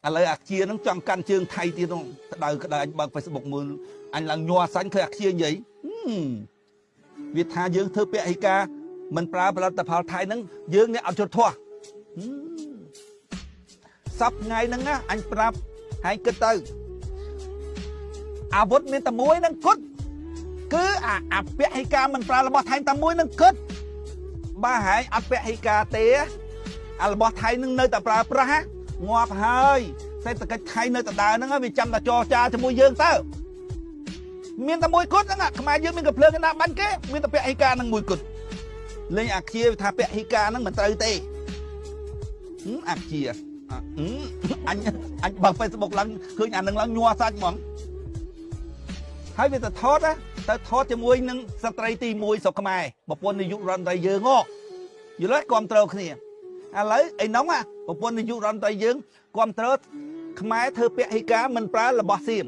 ឥឡូវអាជានឹងចង់កាន់ជើងថៃទៀតនោះក្តៅក្តៅអញបើក Facebook មើលអញឡើងញ័រសាញ់ឃើញអាជានិយាយវាថាយើងធ្វើពហិការមិនប្រើផលិតផលថៃហ្នឹងយើងអ្នកអត់ជត់ធាស់សប្ថ្ងៃហ្នឹងណាអញប្រាប់ហើយគិតទៅអាវុធមានតែមួយហ្នឹងគត់គឺអាពហិការមិនប្រើរបស់ថៃតែមួយហ្នឹងគិតបើហែងអត់ពហិការទេអារបស់ថៃនឹងនៅតែប្រើប្រាស់ងាប់ហើយសេដ្ឋកិច្ចថៃនៅតែដើរហ្នឹងវាចាំតែចរចាជាមួយយើងទៅមានតែមួយគត់ហ្នឹងខ្មែរយើងមានកំភ្លើងណាបាញ់គេមានតែពហិការហ្នឹងមួយគត់លេងអាជាថាពហិការហ្នឹងមិនត្រូវទេអាជាអញបើក Facebook ឡើងឃើញអានឹងឡើងញ័រសាច់ហ្មងហើយវាទៅថតណាទៅថតជាមួយនឹងស្ត្រីទី1ស្រុកខ្មែរប្រពន្ធនាយករដ្ឋមន្ត្រីយើងហ៎យល់ទេគ្រប់ត្រូវគ្នាឥឡូវអីណុងប្រពន្ធនាយករដ្ឋមន្ត្រីយើងគ្រប់ត្រូវខ្មែរធ្វើពហិការមិនប្រើរបស់សៀម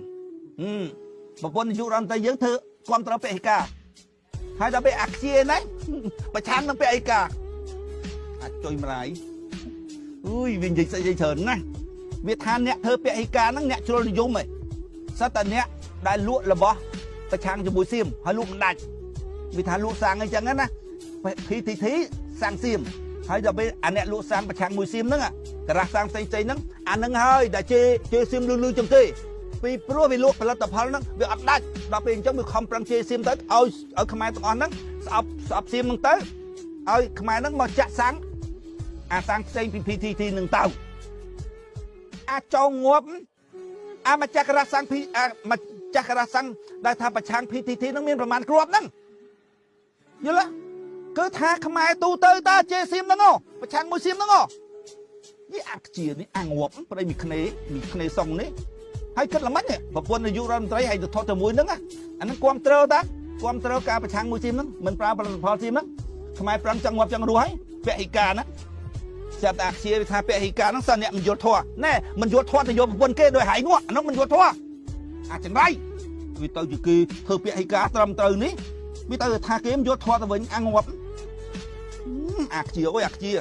ប្រពន្ធនាយករដ្ឋមន្ត្រីយើងធ្វើគ្រប់ត្រូវពហិការហើយដល់ពេលអាខ្ជានេះប្រឆាំងនឹងពហិការអាចចុយម្លាយអុយវានិយាយស្អីច្រើនណាស់វាថាអ្នកធ្វើពហិការហ្នឹងអ្នកជ្រុលនិយមឯងសិតតែអ្នកដែលលក់របស់ប្រឆាំងជាមួយសៀមហើយលក់មិនដាច់វាថាលក់សាំងអីចឹងណា PTT សាំងសៀមហើយដល់ពេលអាអ្នកលក់សាំងប្រឆាំងមួយសៀមហ្នឹងការ៉ាស់សាំងផ្សេងផ្សេងហ្នឹងអាហ្នឹងហើយដែលជេរសៀមលឺលឺចឹងទេពីព្រោះវាលក់ផលិតផលហ្នឹងវាអត់ដាច់ដល់ពេលអញ្ចឹងវាខំប្រឹងជេរសៀមទៅឲ្យខ្មែរទាំងអស់ហ្នឹងស្អប់សៀមហ្នឹងទៅឲ្យខ្មែរហ្នឹងមកចាក់សាំងអាសាំងផ្សេងពី PTT ហ្នឹងទៅអាចោងាប់អាម្ចាស់ការ៉ាស់សាំងអាម្ចាស់ការ៉ាស់សាំងដែលថាប្រឆាំង PTT ហ្នឹងមានប្រមាណគ្រាប់ហ្នឹងយល់ទេគឺថាខ្មែរទូទៅតើជេរសៀមហ្នឹងប្រឆាំងមួយសៀមហ្នឹងនេះអាខ្ជានេះអាងាប់ប្តីមីគ្នាសុងនេះហើយគិតល្មិចនេះប្រពន្ធនាយករដ្ឋមន្ត្រីហើយទៅថតជាមួយហ្នឹងអាហ្នឹងគាំទ្រតាគាំទ្រការប្រឆាំងមួយសៀមហ្នឹងមិនប្រើផលិតផលសៀមហ្នឹងខ្មែរប្រឹងចង់ងាប់ចង់រស់ហើយពហិការហ្នឹងចាប់តែអាខ្ជាវាថាពហិការហ្នឹងសិនអ្នកមិនយល់ធម៌ណែមិនយល់ធម៌ទៅយកប្រពន្ធគេដោយហែងងាក់អាហ្នឹងមិនយល់ធម៌អាចង្រៃវាទៅជាគេធ្វើពហិការត្រឹមត្រូវនេះវាទៅថាគេមិនយល់ធម៌ទៅវិញអាងាប់អាខ្ជាអុយអាខ្ជា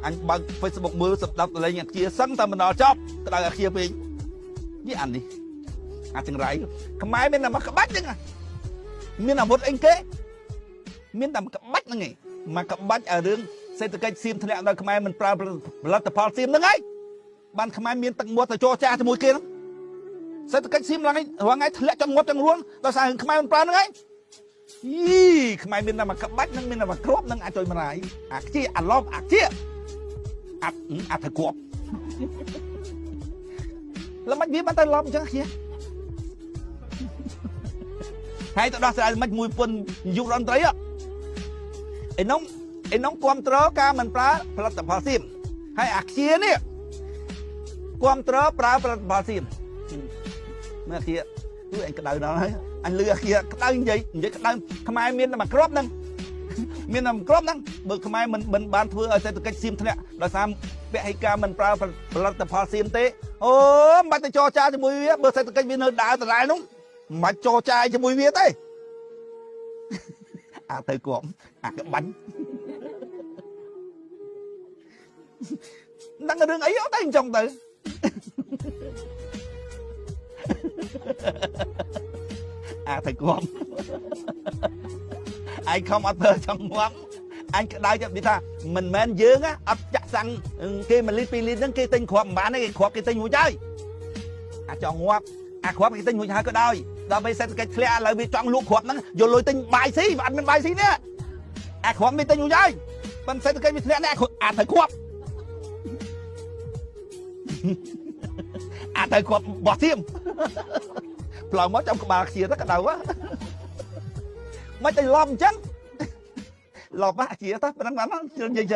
អញបើក Facebook មើលស្ដាប់តលេងអាខ្ជាសឹងតែមិនដល់ចប់ក្តៅអាខ្ជាពេកនេះអានេះអាចង្រៃខ្មែរមានតែមួយក្បាច់ហ្នឹងមានអាវុធអីគេមានតែមួយក្បាច់ហ្នឹងឯងមួយក្បាច់អារឿងសេដ្ឋកិច្ចសៀមធ្លាក់ដល់ខ្មែរមិនប្រើផលិតផលសៀមហ្នឹងឯងបានខ្មែរមានទឹកមាត់ទៅចរចាជាមួយគេហ្នឹងសេដ្ឋកិច្ចសៀមឡើងរាល់ថ្ងៃធ្លាក់ចង់ងាប់ចង់រួនដោយសាររឿងខ្មែរមិនប្រើហ្នឹងឯងយីខ្មែរមានតែមួយក្បាច់ហ្នឹងមានតែមួយគ្រាប់ហ្នឹងអាចជួយម្លាយអាខ្ជាអាឡប់អាខ្ជាអាធ្វើគ្រាប់ល្មិចវាបានទៅឡប់អញ្ចឹងខ្ជាហើយទៅដោះស្រាយល្មិចមួយពុននាយករដ្ឋមន្ត្រីឯនោះគាំទ្រការមិនប្រើផលិតផលសៀមហើយអាខ្ជានេះគាំទ្រប្រើផលិតផលសៀមមើលអាខ្ជាគឺអញក្តៅដល់ហើយអញលឺអាខ្ជាក្តៅនិយាយក្តៅខ្មែរមានតែមួយគ្រាប់ហ្នឹងមានតែមួយគ្រាប់ហ្នឹងបើខ្មែរមិនបានធ្វើឲ្យសេដ្ឋកិច្ចសៀមធ្លាក់ដោយសារពហិការមិនប្រើផលិតផលសៀមទេអូមិនបាច់ទៅចរចាជាមួយវាបើសេដ្ឋកិច្ចវានៅដើរដដែលនោះមិនបាច់ចរចាជាមួយវាទេអាទៅគប់អាក្បាញ់ដឹងរឿងអីអត់តែអញ្ចឹងទៅអាទៅគប់ឯងខំអត់ធ្វើចង់ងាប់អញក្តៅចិត្តនិយាយថាមិនមែនយើងអត់ចាក់សាំងគេ1លីត្រ2លីត្រហ្នឹងគេទិញគ្រាប់មិនបានទេគេគ្រាប់គេទិញរួចហើយអាចង់ងាប់អាគ្រាប់គេទិញរួចហើយក៏ដោយដល់ពេលសេដ្ឋកិច្ចធ្លាក់ឥឡូវវាចង់លក់គ្រាប់ហ្នឹងយកលុយទិញបាយស៊ីវាអត់មានបាយស៊ីនេះអាគ្រាប់វាទិញរួចហើយប៉ុន្តែសេដ្ឋកិច្ចវាធ្លាក់នេះអាត្រូវគ្រាប់អាត្រូវគ្រាប់បោះសៀមផ្លងមកចំក្បាលខ្ជាទៅក្តៅហ៎មិនតែឡប់អញ្ចឹងឡប់អាជាទៅប៉ុណ្ណឹងបាននិយាយ